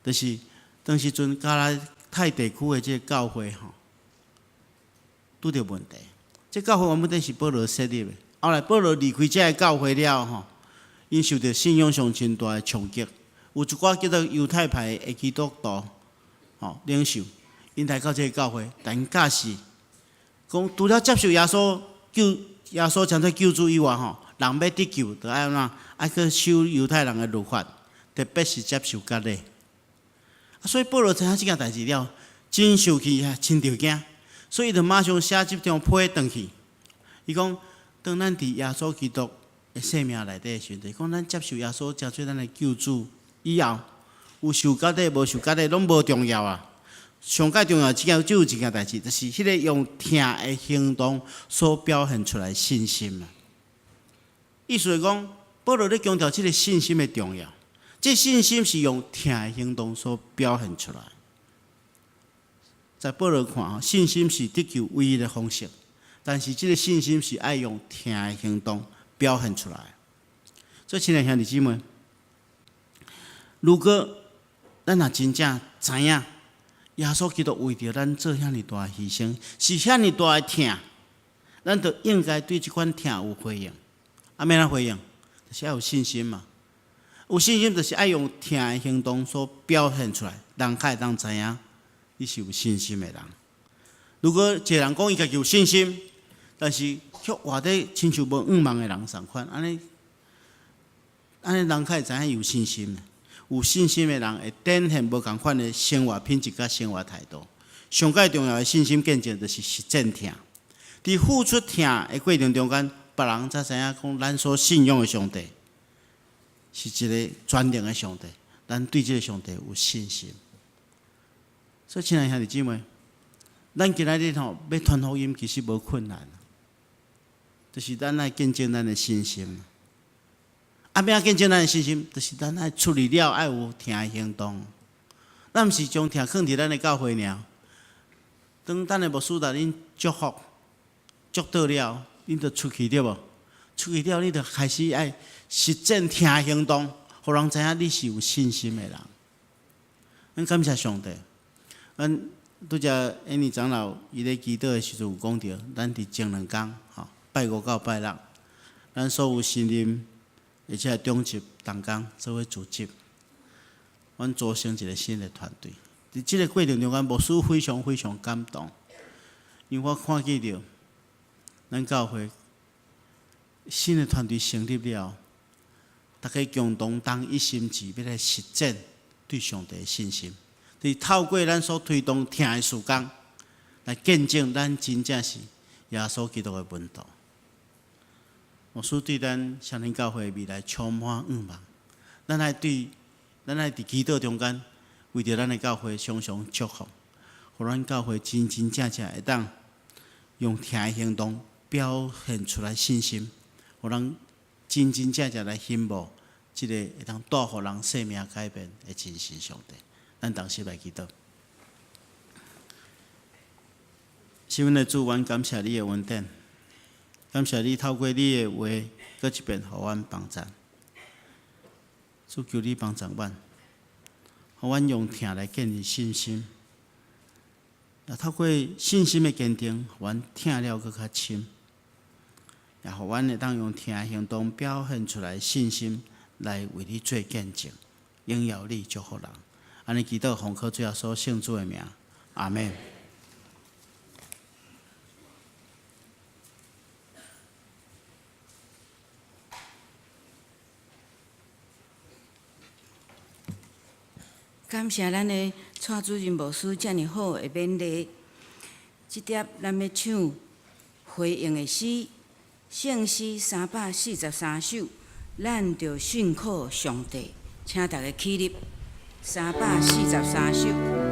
就是當時陣加拉太地區的這個教會吼，拄著問題。這教會原本是保羅設立的，後來保羅離開這个教會了吼，𪜶受著信仰上真大的衝擊。有一寡叫做猶太派的基督徒吼領袖，𪜶來到這个教會，但𪜶教示講，除了接受耶穌救耶穌成做救主以外吼，人欲得救，就愛按怎？愛去守猶太人的律法，特別是接受割禮。啊，所以保羅知影這件代誌了，真受氣啊，真著驚，所以伊就馬上寫這張批轉去。伊講，當咱佇耶穌基督的生命內底的時陣，講咱接受耶穌成做咱的救主以後，有受割禮無受割禮攏無重要啊。上蓋重要，這件只有一件代誌，就是彼個用疼的行動所表現出來信心啊。意思是講，保羅咧強調這个信心的重要。這信心是用疼的行動所表現出來。在保羅看，信心是得救唯一的方式，但是這个信心是愛用疼的行動表現出來。所以，親愛兄弟姊妹，如果咱若真正知影耶穌基督為著咱做遐爾大的犧牲，是遐爾大的疼，咱就應該對這款疼有回應。啊，欲按怎回應？就是愛有信心嘛。有信心就是愛用疼的行動所表現出來，人較會當知影你是有信心的人。如果一個人講伊家己有信心，但是卻活得親像無向望的人仝款，按呢，按呢人較會知影有信心。有信心的人會展現無仝款的生活品質佮生活態度。上蓋重要的信心見證就是實踐疼。佇付出疼的過程中間，別人才知影講咱所信仰的上帝是一个全能的上帝，咱對這个上帝有信心。所以，親愛兄弟姊妹，咱今仔日吼欲傳福音，其實無困難，就是咱愛見證咱的信心。啊，欲按怎見證咱的信心，就是咱愛出去了，愛有疼的行動。咱毋是將疼囥佇咱的教會爾，當咱的牧師來恁祝福、祝禱了，恁就出去對無？出去了，你就開始愛實踐疼的行動，予人知影你是有信心的人。咱感謝上帝。咱拄才安尼長老伊咧祈禱的時陣有講著，咱佇前兩工吼，拜五到拜六，咱所有新任而且長執同工做伙組織，阮組成一个新的團隊。佇這个過程中間，牧師非常非常感動，因為我看見著咱教會新的團隊成立了，大家共同同一心志，欲來實踐對上帝的信心。伫透過咱所推動疼的事工，來見證咱真正是耶穌基督的門徒。牧師對咱雙連教會未來充滿向望，咱愛佇祈禱中間，為著咱的教會常常祝福，予咱教會真真正正會當用疼的行動表現出來信心，予人真真正正來仰慕這個會當帶予人生命改變的真神上帝。咱同心來祈禱。是阮的主，阮感謝你的恩典，感謝你透過你的話，閣一遍予阮幫贊。主，求你幫助阮，予阮用疼來建立信心，也透過信心的堅定，予阮疼了閣較深，也予阮會當用疼的行動表現出來信心，來為你做見證，榮耀你，祝福人。按呢祈禱，奉靠主耶穌聖子的名，阿們。感謝咱的蔡主任牧師遮爾好的勉勵。這碟咱欲唱回應的詩，聖詩343首，咱著信靠上帝，請大家起立。343首。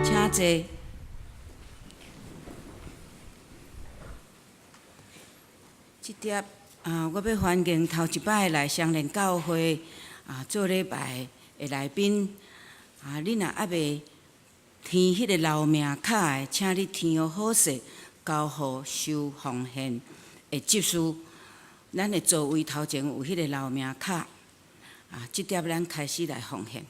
請坐。這碟啊，我欲歡迎頭一擺來雙連教會啊做禮拜的來賓啊，你若猶未填彼个留名卡的，請你填予好勢，交予收奉獻的執事。咱的座位頭前有彼个留名卡啊，這碟咱開始來奉獻。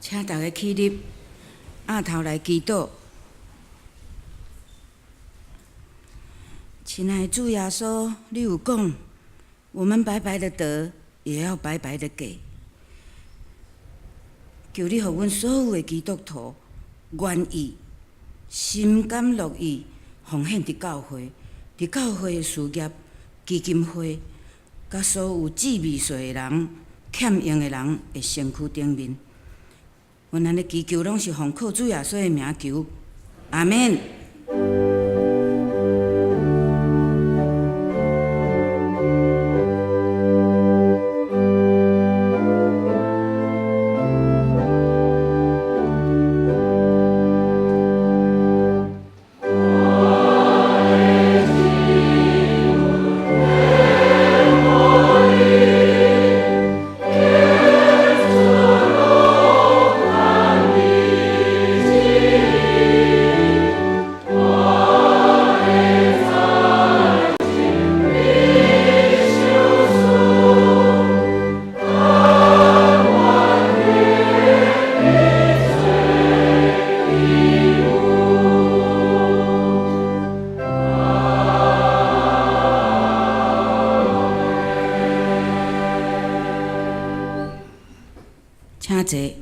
請大家起立，仰頭來祈禱。親愛的主耶穌，你有講，我們白白的得，也要白白的給。求你予阮所有的基督徒願意、心甘樂意奉獻佇教會，佇教會的事業、基金會，佮所有志未遂的人、欠用的人的身軀頂面。阮按呢祈求，攏是奉靠主耶穌的名求，阿們。請坐。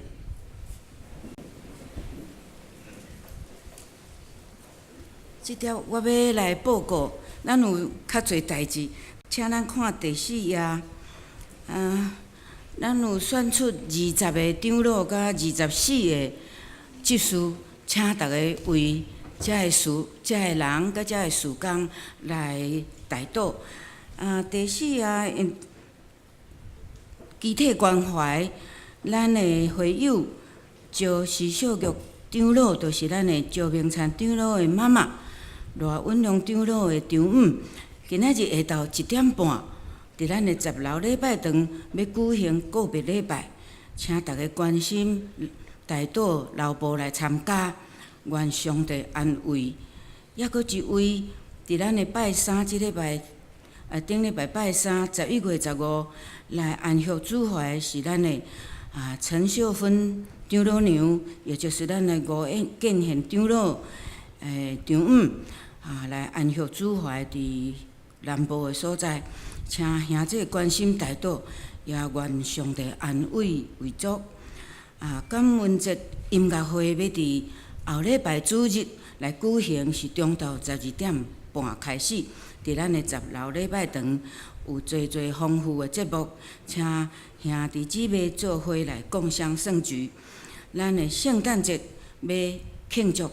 這條我欲來報告，咱有較濟代誌，請咱看第四頁。咱有選出20個長老佮24個執事，請逐家為這个事、這个人佮這个事工來代禱。第四頁，肢體關懷，咱的會友趙徐秀玉長老，就是咱的趙明燦長老的媽媽，賴允龍長老的丈母。今仔日下晝1點半，佇咱的10樓禮拜堂欲舉行告別禮拜，請逐家關心代禱老婆來參加，願上帝安慰。抑閣一位佇咱的拜三這禮拜，頂禮拜拜三11月15來安息主懷的是咱的陳秀芬長老娘，也就是咱的吳建憲長老的丈母，來安息主懷佇南部的所在，請兄弟關心代禱，也願上帝安慰遺族。感恩節音樂會欲佇後禮拜主日來舉行，是中晝12點半開始，佇咱的10樓禮拜堂有濟濟豐富的節目，請兄弟姊妹做伙來共襄盛舉。咱的聖誕節欲慶祝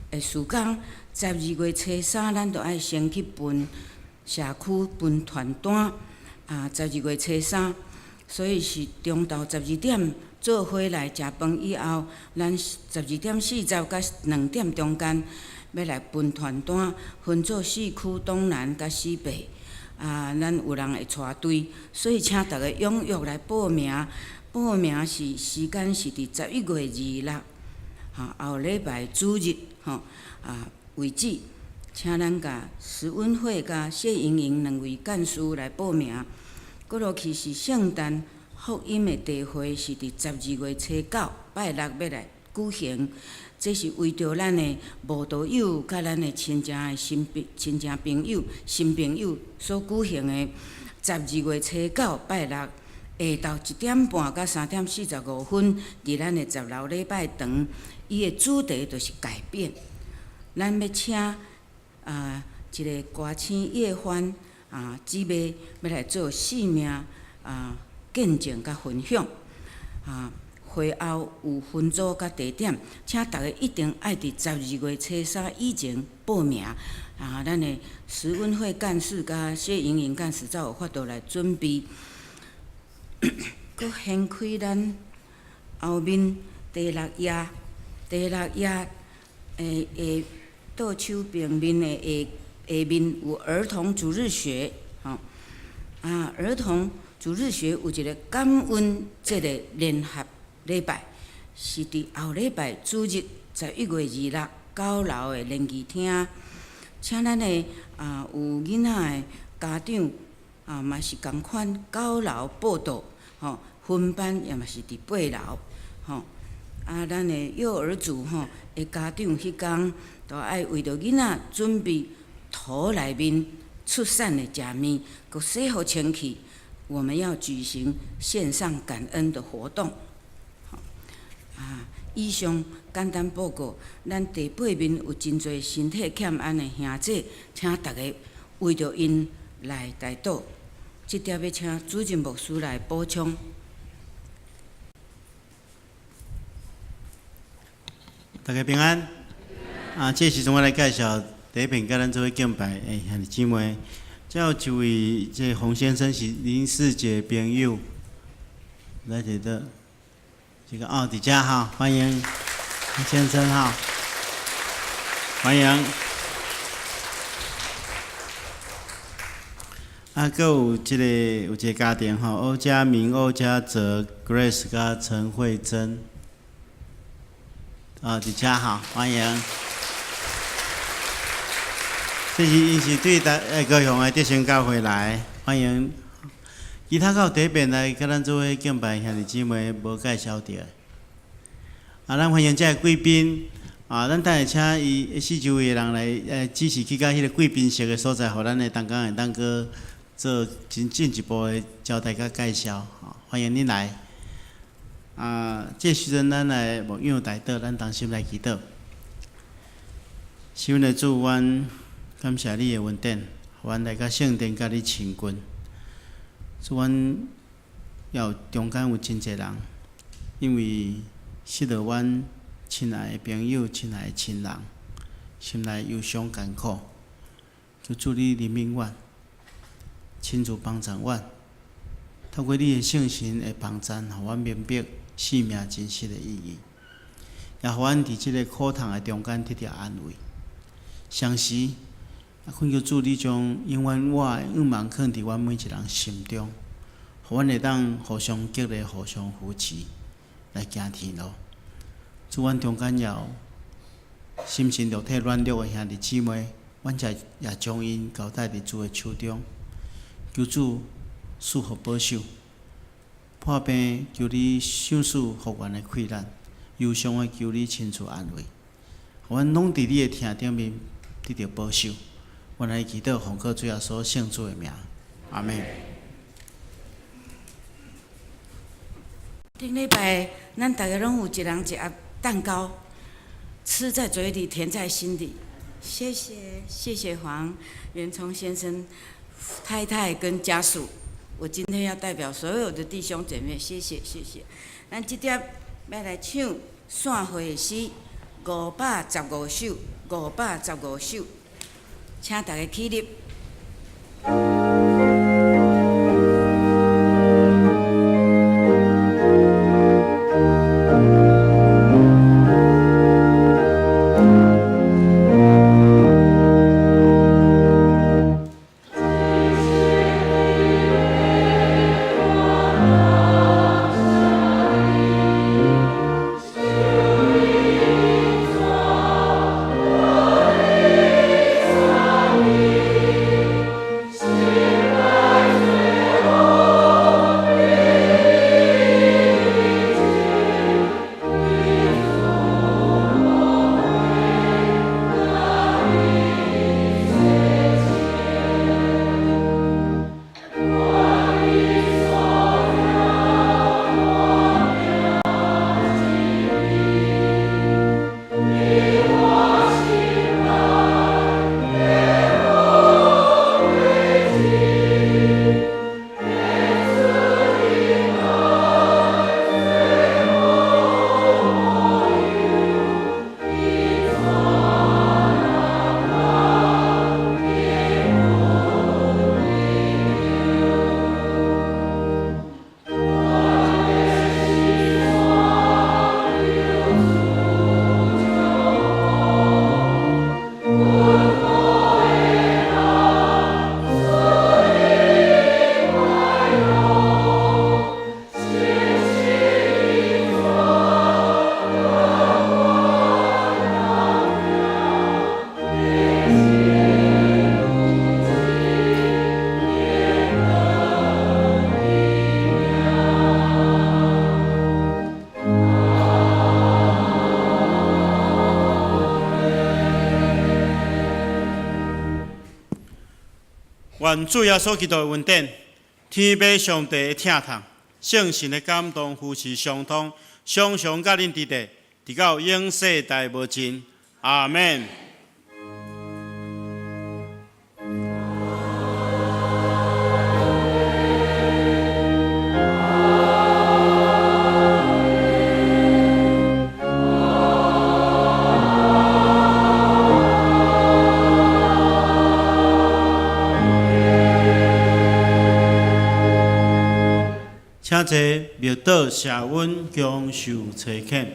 的時間，12月初三，咱就愛先去分社區分傳單。12月初三，所以是中晝十二點做伙來食飯以後，咱12點40到2點中間欲來分傳單，分做四區東南佮西北。咱有人會帶隊，所以請逐家踴躍來報名。報名是時間是佇11月26，後禮拜主日，為止。請咱共石文慧佮謝瑩瑩兩位幹事來報名。閣落去是聖誕福音的聚會，是佇12月初9拜六欲來舉行。這是為著咱的慕道友佮咱的親情的新親情朋友、新朋友所舉行的12月初9拜六下晝1點半到3點45，佇咱的10樓禮拜堂，伊的主題就是改變。咱欲請一个歌星葉帆姊妹欲來做生命見證佮分享。會後有分組佮地點，請逐家一定愛佇12月初三以前報名。咱的石文慧幹事佮謝瑩瑩幹事才有法度來準備。閣掀開咱後面第六頁，第六頁的下倒手邊面的下下面有兒童主日學，吼兒童主日學有一个感恩節的聯合禮拜，是佇後禮拜主日11月26 9樓的聯誼廳，請咱的有囡仔的家長嘛是仝款9樓報到，吼，分班也嘛是佇8樓，吼。啊，咱的幼兒組吼的家長，彼工都愛為著囡仔準備肚內面出產的食物，閣洗予清氣。我們要舉行線上感恩的活動。啊，以上簡單報告，咱第八面有真濟身體欠安的兄姊，請逐家為著𪜶來代禱。這碟欲請主任牧師來補充。大家平安。啊，這時陣我來介紹第一遍佮咱做伙敬拜的兄弟姊妹。這有一位這洪先生是林世杰朋友，來佇倒，這個哦，佇遮吼，歡迎洪先生吼，歡迎。啊，閣有這個有一個家庭吼，歐家明、歐家澤、Grace 佮陳慧珍。啊，佇遮吼，歡迎。這是𪜶是對台高雄的德成教會來，歡迎。其他閣有第一遍來佮咱做伙敬拜兄弟姊妹無介紹著。啊，咱歡迎這个貴賓。啊，咱等下請伊四周圍的人來，指示去到彼个貴賓室的所在，予咱的同工會當閣做真進一步的交代佮介紹。吼，歡迎恁來。啊，這時陣咱來默仰代禱，咱同心來祈禱。是阮的主，阮感謝你的恩典，予阮來到聖殿佮你親近。主，阮也有中間有真濟人，因為失落阮親愛的朋友、親愛的親人，心內憂傷艱苦。求主你憐憫阮，親自幫助阮，透過你的聖神的幫贊，予阮明白生命真實的意義，也予阮佇這個苦痛的中間得著安慰。同時，啊，懇求主你將永遠活的願望囥佇阮每一人心中，予阮會當互相激勵、互相扶持，來行天路。主，阮中間也有心神肉體軟弱的兄弟姊妹，阮才也將𪜶交代佇主的手中，求主賜福保守。破病求你賞賜復原的氣力，憂傷的求你親自安慰，予阮攏佇你的疼頂面得著保守。阮來祈禱，奉靠主耶穌聖子的名，阿們。頂禮拜，咱逐家攏有一人一盒蛋糕，吃在嘴裡，甜在心裡。謝謝，謝謝黃元聰先生太太跟家屬。我今天要代表所有的弟兄姐妹，謝謝，謝謝。咱這碟欲來唱散會的詩，515首，515首，請大家起立。 Spirit. 願主耶穌基督的恩典，天父上帝的疼痛，聖神的感動、扶持、相通，常常佮恁佇咧，直到永世代無盡。阿門。請坐，默禱謝恩，享受差遣。